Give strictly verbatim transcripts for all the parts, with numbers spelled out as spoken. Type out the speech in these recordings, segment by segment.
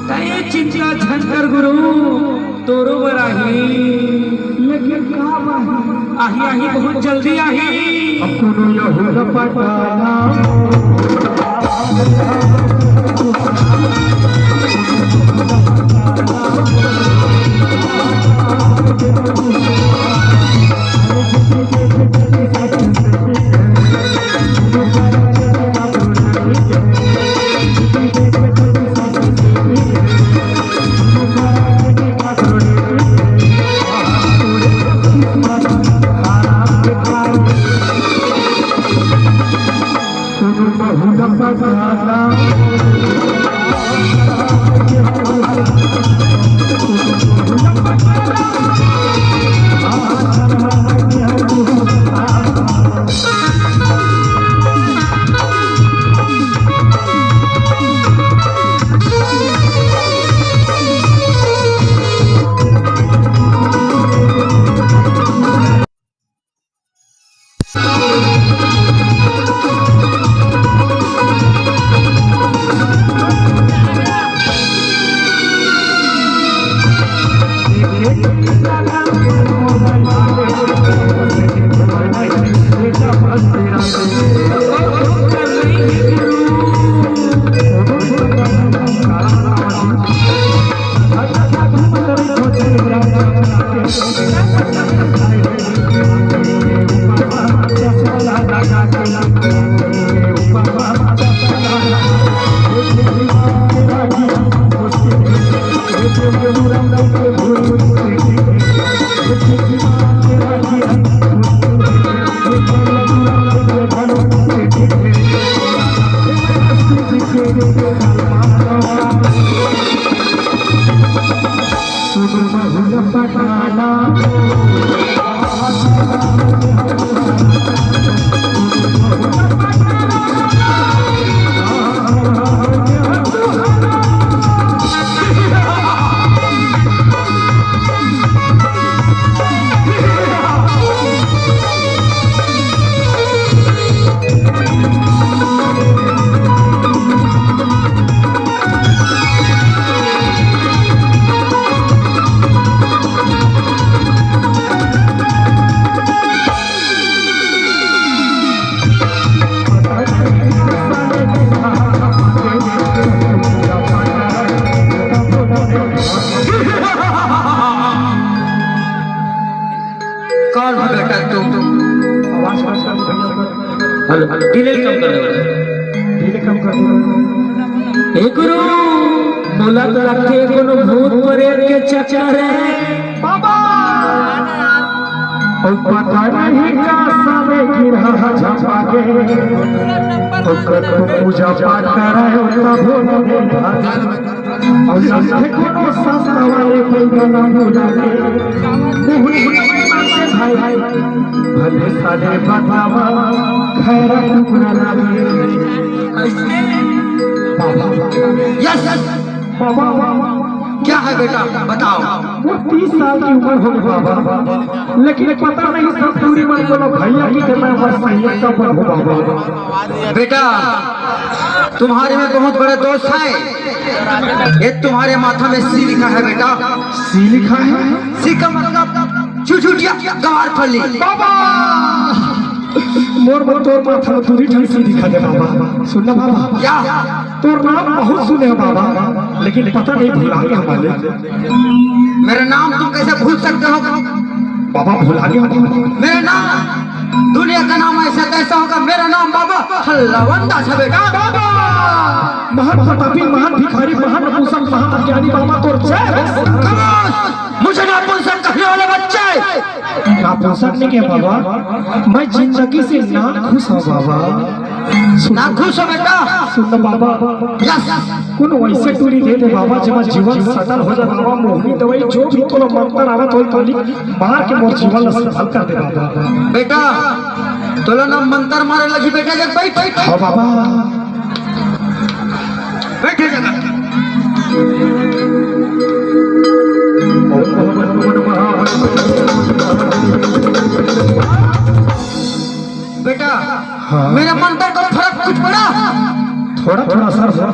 तैं चिंता झन कर गुरु, तोरो बर आही। लेकिन का बात? आही, आही, बहुत जल्दी आही। अब कोनो यहूदा पटाना। कौन हो बेटा तू? आवाज कम कर दो भैया। हेलो, डिले कम कर दो। डिले कम कर दो। ए गुरु, मोला तो लगथे कोनो भूत प्रेत के चक्कर हे। बाबा! अउ पता नहीं का साले गिरहा झपा के। अउ कतको पूजा पाठ करे, अउ तभो नहीं भागे। अउ संगे कोनो सस्ता वाले कोई गाना बुला के, मुंह से भाई, भले साले बतावा, खैरा टुकड़ा लागे। बाबा, यस, बाबा, क्या है बेटा, बताओ। वो तीस साल की उम्र हो गई बाबा, लेकिन पता नहीं सब पूरी मन बोला भैया की जगह पर सैयद का पर हो बाबा। बेटा, तुम्हारे में बहुत बड़ा दोष है। ये तुम्हारे माथा में सी लिखा है बेटा। सी लिखा है? सी का मतलब चुचुटिया गवार फली। बाबा! मोर बर तोर माथा में दूरी ठन सी लिखा दे बाबा। सुन ना बाबा। क्या? तोर नाम बहुत सुने हो बाबा, लेकिन पता नहीं भुला गया हमारे। मेरा नाम तुम कैसे भूल सकते हो? बाबा भुला गया हमारे। मेरा नाम दुनिया का नाम ऐसा कैसा होगा? मेरा नाम बाबा हल्लावंदा है बेटा। बाबा! महान प्रतापी, महान भिखारी, महान नपुंसक, महान अज्ञानी बाबा तोर जय हो। खामोश! मुझे नपुंसक कहने वाले बच्चे! नपुंसक नहीं कहे बाबा, मैं जिंदगी से ना खुश हूँ बाबा। ना खुश हो बेटा? सुन ना बाबा, यस। कोनो वैसे टूरी दे दे बाबा, जेमा जीवन सटल हो जाए बाबा। मोहनी दवाई जो भी तोला मंतर आवत होई, तो लिख मार के मोर जीवन ला सफल कर दे बाबा। बेटा, तोला ना मंतर मारे लगी बेटा, जग बैठ। हाँ बाबा। बैठ जगह। बेटा, हाँ। मेरे मंतर को फर्क कुछ पड़ा? थोड़ा थोड़ा सर हुआ।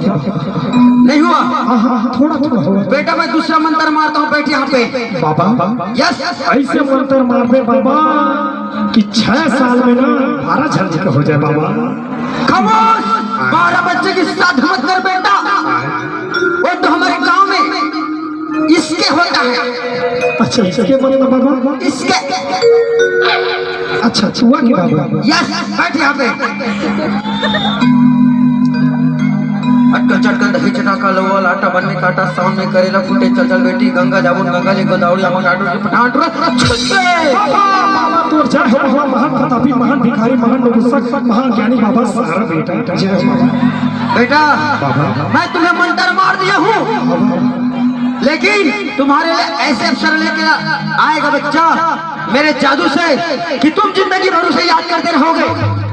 नहीं हुआ? हाँ, हाँ, हाँ, थोड़ा थोड़ा हुआ। बेटा, मैं दूसरा मंतर मारता हूँ, बैठ यहाँ पे। बाबा, यस। ऐसे मंतर मार दे बाबा कि छह साल में ना बारह झन के हो जाए बाबा। खामोश, बारह बच्चे की साध मत कर बेटा। वो तो हमारे गांव में इसके होता है। अच्छा, इसके मतलब बाबा? इसके। अच्छा, छुआ के बाबा। यस, बैठ यहाँ पे। अटकल चटकल दही चटाका लौवा लाटा बन में काटा सावन में करेला फूटे चल चल बेटी गंगा जामुन गंगा जी गोदावरी अमर टाटू जी पठान टूरा छुट्टे। बाबा, बाबा, तोर जय हो बाबा, महान प्रतापी, महान भिखारी, महान नपुंसक, महान ज्ञानी बाबा, सारा बेटा, जय हो बाबा। बेटा, बाबा। मैं तुम्हें मंतर मार दिया हूँ, लेकिन तुम्हारे लिए ऐसे अवसर लेके आएगा बच्चा मेरे जादू से कि तुम जिंदगी भर उसे याद करते रहोगे।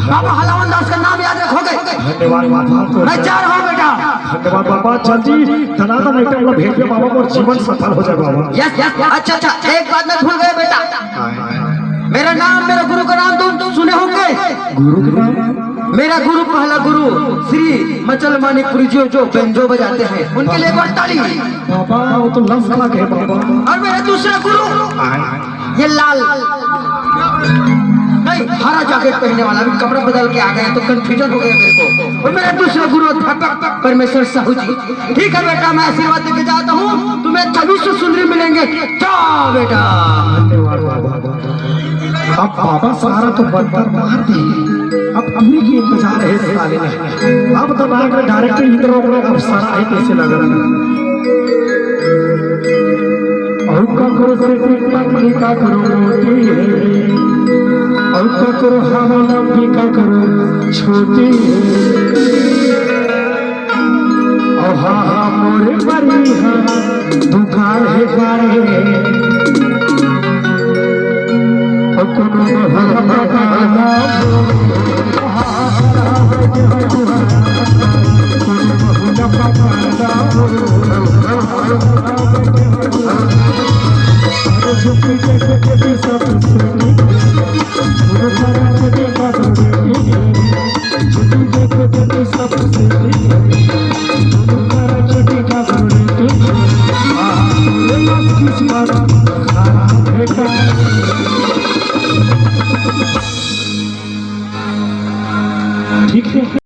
बाबा हलावन दास का नाम याद रखोगे। धन्यवाद बाबा। मैं जा रहा हूँ बेटा। धन्यवाद बाबा, जल्दी दनादन आइटम ला भेज दे बाबा, मोर जीवन सफल हो जाए बाबा। यस, यस, अच्छा, अच्छा, एक बात मैं भूल गया बेटा। मेरा नाम, मेरा गुरु का नाम तुम सुने होंगे। गुरु का नाम? मेरा गुरु, पहला गुरु श्री मचल मानिकपुरी जी, जो बेंजो बजाते हैं, उनके लिए एक बार ताली। बाबा, वो तो लफ्ज खा गए बाबा। और मेरा दूसरा गुरु, ये लाल, नहीं, हरा जैकेट पहनने वाला, अभी कपड़ा बदल के आ गए तो कंफ्यूजन हो गया मेरे को। और मेरा दूसरा गुरु अध्यापक परमेश्वर साहू जी। ठीक है बेटा, मैं आशीर्वाद देके जाता हूँ, तुम्हें चौबीस सुंदरी मिलेंगे। जाओ बेटा। धन्यवाद बाबा। अब बाबा सारा तो मंतर मार दे, अब पूरी के इंतजार है साले में। अब तो नाग में डायरेक्ट इंद्र को अप्सरा है, कैसे लग रहा है? और ककरो से पतली, ककरो मोटी है, और ककरो हवा लंबी, ककरो छोटी है। ओ हा हा मोरे परी हा, तू गाढ़े गाढ़े। ओ कोनो बहुला पकाला, कोनो बहुला पकाला। अरे झुकी जैसे के सब सुनी, वो सारा के देखा तो ठीक है।